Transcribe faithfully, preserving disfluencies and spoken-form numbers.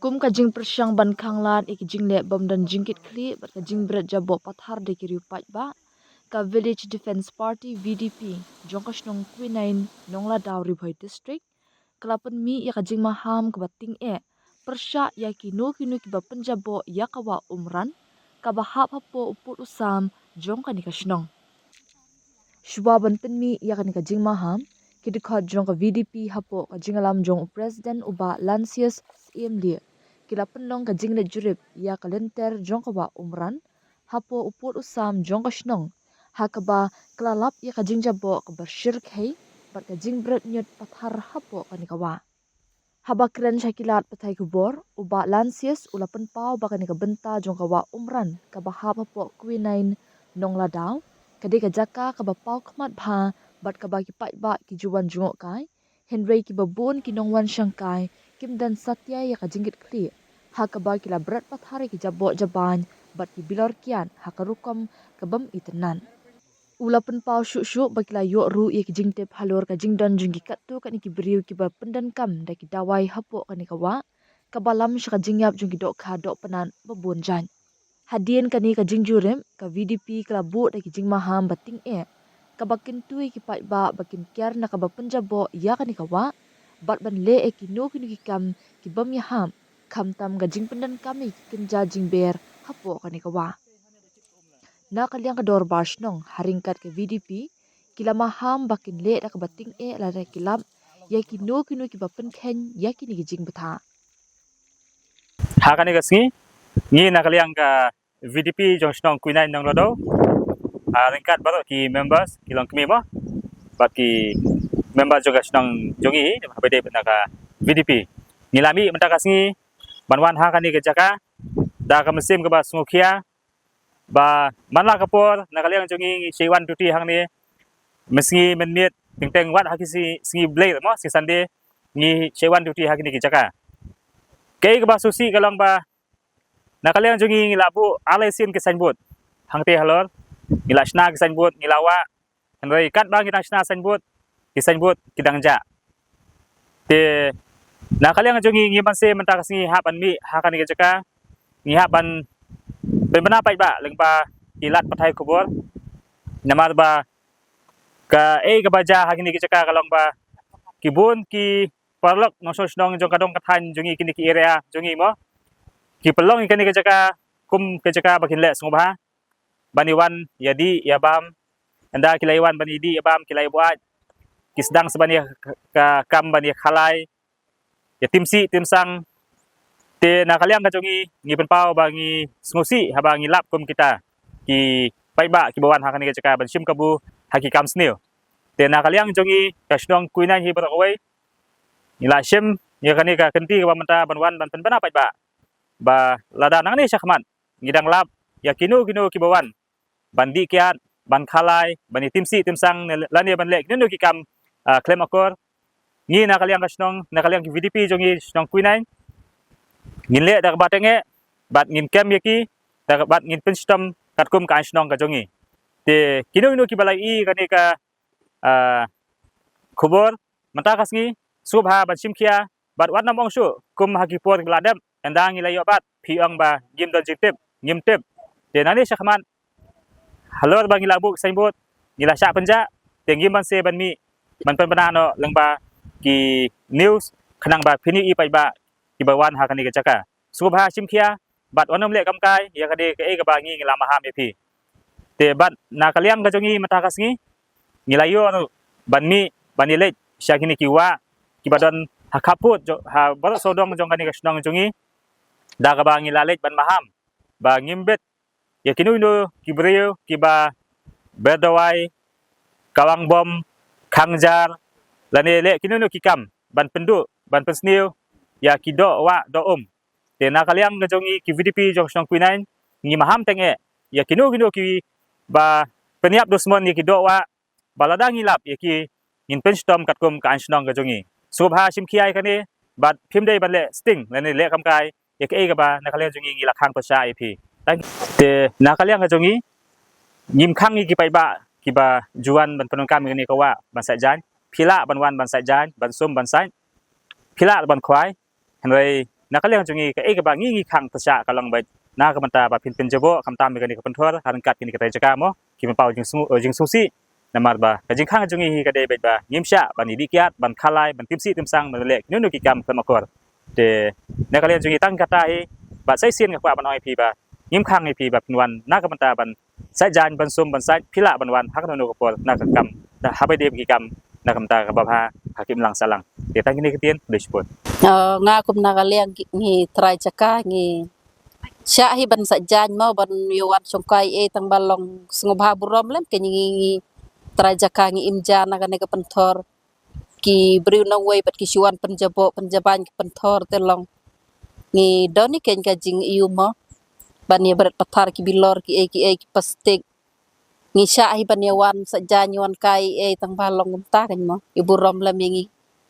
Kum ka jingpyrshang ban khanglad ïa ki jingleh bym don jingkitkhlieh bad ka jingbret jaboh pathar da ki riew paidbah, ka Village Defence Party, V D P, jong ka shnong Kwinain, Nongladaw, Ri Bhoi District, ka la pynmih ïa ka jingmaham kaba tyngeh pyrshah ïa kino kino kiba pynjaboh ïa ka wah Umran kaba hap hapoh u pud u sam jong kane ka shnong. Shuwa ban pynmih ïa kane ka jingmaham, ki dkhot jong ka V D P hapoh ka jingïalam jong u President u Bah Lansius Syiemlieh, ki la pynlong ka jingleit jurip ïa ka lynter jong ka wah Umran hapoh u pud u sam jong ka shnong, ha kaba ka la lap ïa ka jingjaboh kaba shyrkhei bad ka jingbret ñiut pathar hapoh kane ka wah. Haba kren sha ki lad pathai khubor, u Bah Lansius u la pynpaw ba kane ka bynta jong ka wah Umran kaba hap hapoh Kwinain, Nongladaw, ka dei ka jaka kaba paw khmat bha bad kaba ki paidbah ki ju wan jngoh kai, hynrei kiba bun ki nongwan shangkai kim don satia ïa ka jingkitkhlieh, ha kaba ki la bret pathar ïa ki jaboh jabain bad ki bilor kiad ha ka rukom ka bym itynnad. U la pynpaw shuh shuh ba ki la ïoh ruh ïa ki jingtip halor ka jingdon jong ki katto katne ki briew kiba pyndonkam da ki dawai hapoh kane ka wah, kaba lam sha ka jingïap jong ki dohkha dohpynat ba bun jait. Hadien kane ka jingjurip, ka V D P ka la buh da ki jingmaham ba tyngeh, kaba kyntu ïa ki paidbah ba kin kiar na kaba pynjaboh ïa kane ka wah bad ban leh ïa kino kino ki kam ki bym ïahap, khamtam ka jingpyndonkam ïa ki kynja jingber hapoh kane ka wah. Na ka liang ka dorbar shnong, ha ryngkat ka V D P, ki la maham ba kin leh da kaba tyngeh lada ki lap ïa kino kino kiba pynkheiñ ïa kine ki jingbthah. Ha kane ka sngi, ngi na ka liang ka V D P jong shnong Kwinain, Nongladaw, ha ryngkat baroh ki members, ki longkmie mo, bad ki member jong ka shnong jong ngi, haba dei na ka V D P, ngi la mih mynta ka sngi ban wan ha kane ka jaka da ka mynsiem kaba sngewkhia, ba man la ka por na ka liang jong ngi ngi shait wan duty hangne, mynsngi mynmiet, teng teng wat ha ki sngi, sngi Blei mo, sngi Sunday, ngi shait wan duty ha kine ki jaka. Kaei kaba sngewsih ka long ba na ka liang jong ngi ngi la buh ar lai sien ki signboard hangtei halor, ngi la shna ki signboard, ngi la wah, hynrei katba ngi dang shna signboard, ki signboard ki dang jah. Te na ka liang jong ngi, ngi mynse mynta ka sngi hap ban mih ha kane ka jaka, ngi hap ban pynbna paidbah lyngba ki lad pathai khubor, namar ba kaei kaba jia ha kine ki jaka ka long ba ki bun ki paralok nongshong shnong jong ka dong ka thaiñ jong ngi, kine ki area jong ngi mo, ki pynlong ïa kane ka jaka kum ka jaka ba kin leh sngewbha ban ïa wan ïa dih ïa bam. Ynda ki la ïa wan ban ïa dih ïa bam, ki la ïa buaid, ki sdang sa ban ïa ka, ka kam ban ïa khalai, ïa timsih timsang. Te na ka liang ka jong ngi, ngi pynpaw ba ngi sngewsih haba ngi lap kum kita ki paidbah kiba wan ha kane ka jaka ban shim kabu ha ki kam sniew. Te na ka liang jong ngi ka shnong Kwinain hi baroh kawei, ngi la shim ïa kane ka kynti kaba mynta ban wan ban pynbna paidbah ba lada nangne shakhmat ngi dang lap ïa kino kino kiba wan ban dih kiad, ban khalai, ban ïa timsih timsang, ne lane ban leh kino kino ki kam, ah, khlem akor, ngi na ka liang ka shnong, na ka liang ki V D P jong ngi shnong Kwinain, ngin leh da kaba tyngeh bad ngin kem ïa ki, da ka, bad ngin pynshitom katkum ka aiñ shnong ka jong ngi. Te kino kino kiba la ïohi kane ka, ah, khubor mynta ka sngi, sngewbha ban shim khia bad wat nym ong shuh kum ha ki por kiba la dep, ynda ngi la ïoh bat phi ong ba ngim don jingtip, ngim tip. Te nangne shakhmat halor ba ngi la buh signboard, ngi la shah pynjah, te ngim banse ban mih ban pynbna noh lyngba ki news khnang ba phin ïohi paidbah kiba wan ha kane ka jaka. Sngewbha shim khia bad wat nym leh kamkai ïa kane kaei kaba ngi ngi la maham ïa phi. Te bad na ka liang ka jong ngi mynta ka sngi, ngi la ïoh ruh ban mih ban ïaleit sha kine ki wah kiba don ha khappud jong, ha baroh sawdong jong kane ka shnong jong ngi, da kaba ngi la leit ban maham ba ngim bit ïa kino kino ki briew kiba ber dawai, kawang bom, khang jar, lane leh kino kino ki kam ban pynduh, ban pynsniew ïa ki doh wah doh um. Te na ka liang ka jong ngi ki V D P jong shnong Kwinain, ngi maham tyngeh ïa kino kino kiba pynïap dusmon ïa ki doh wah, ba lada ngi lap ïa ki, ngin pynshitom katkum ka aiñ shnong ka jong ngi. Sngewbha shim khia ïa kane bad phim dei ban leh sting lane leh kamkai ïa kaei kaba na ka liang jong ngi ngi la khang pyrshah ïa phi. Tang te na ka liang ka jong ngi, ngim khang ïa ki paidbah kiba ju wan ban pyndonkam ïa kane ka wah ban sait jaiñ. Phi lah ban wan ban sait jaiñ, ban sum ban sait, phi lah ban khwai, hynrei na ka liang jong ngi kaei kaba ngi ngi khang tashah ka long beit na ka bynta ba phin pynjaboh khamtam ïa kane ka pynthor ha ryngkat kine ki trai jaka mo, ki pynpaw jingsngew, eh, jingsngewsih. Namar ba ka jingkhang jong ngi hi ka dei beit ba ngim shah ban ïadih kiad, ban khalai, ban tim sih tim sang, ban leh kino kino ki kam khlem akor. Te na ka liang jong ngi tang kata hi, bad sa shisien nga kwah ban ong ïa phi ba ngim khang ïa phi ba phin wan na ka bynta ban sait jaiñ, ban sum, ban sait, phi lah ban wan ha kano kano ka por na ka kam, na haba dei ki kam na ka bynta kaba bha ha ki imlang sahlang. Te tang kine ki ktien, khublei shibun. Eh, nga kum na ka liang ngi, ngi trai jaka ngi shah hi ban sait jaiñ mo, ban ïa wan shongkai ei tang ba long sngewbha burom lem, ke ngi, ngi trai jaka ngi im ja na kane ka pynthor. Ki briew nongwei pat ki shu wan pynjaboh pynjabañ ki pynthor, te long ngi don hi kein ka jingïohi mo ban ïa bret pathar ki bilor, ki ei ki ei, ki plastik. Ngi shah hi ban ïa wan sait jaiñ, ïa wan kai ei tang ba long kumta kein mo, ïa burom lem ïa ngi.